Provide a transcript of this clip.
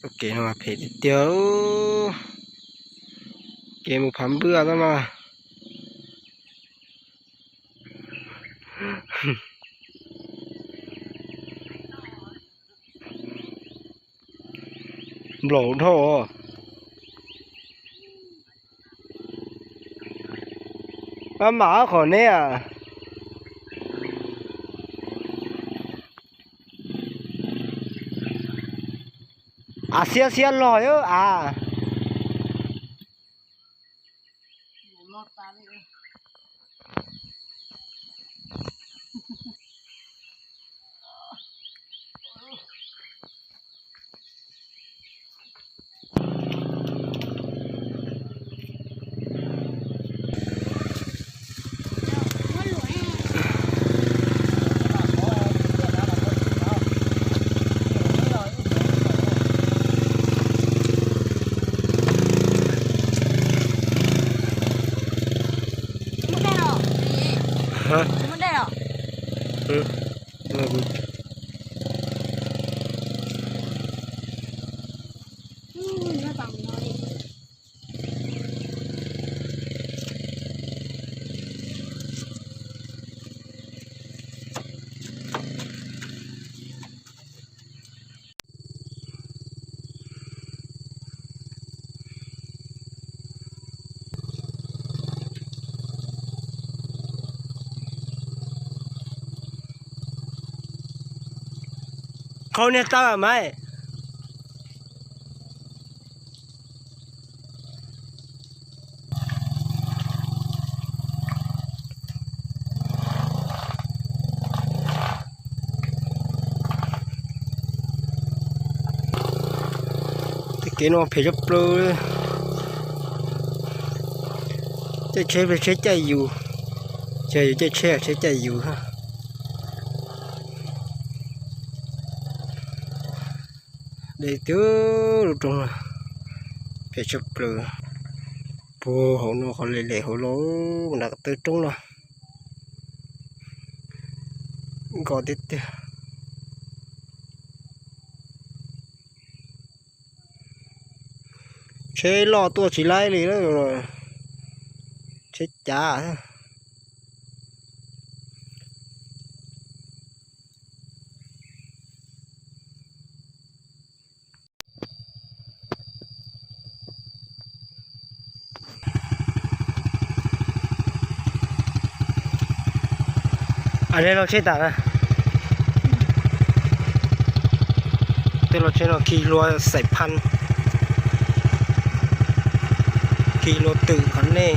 Txoj kev no mas phem tiag tiag. Kev mus Phav Npwj tab mas nplaum dhau. Maj mam qhov neb a. Av xiab xiab log a. Qhau niag taw mas. Tej kev no phem tshaj plaws. Caij tsheb, tsheb caij yus, ces yus caij tsheb, tsheb caij yus. Deb twb lub roob no phem tshaj plaws. Puag hauv no qhov lem lem hauv los nram qab tawb roob no nkos tiag tiag. Tsheb loj tuaj tsis laib li, tsheb cav. Los tsheb tas na. Tej los tsheb no khi hlua xaim phaj, khi hlua twm qhov nej.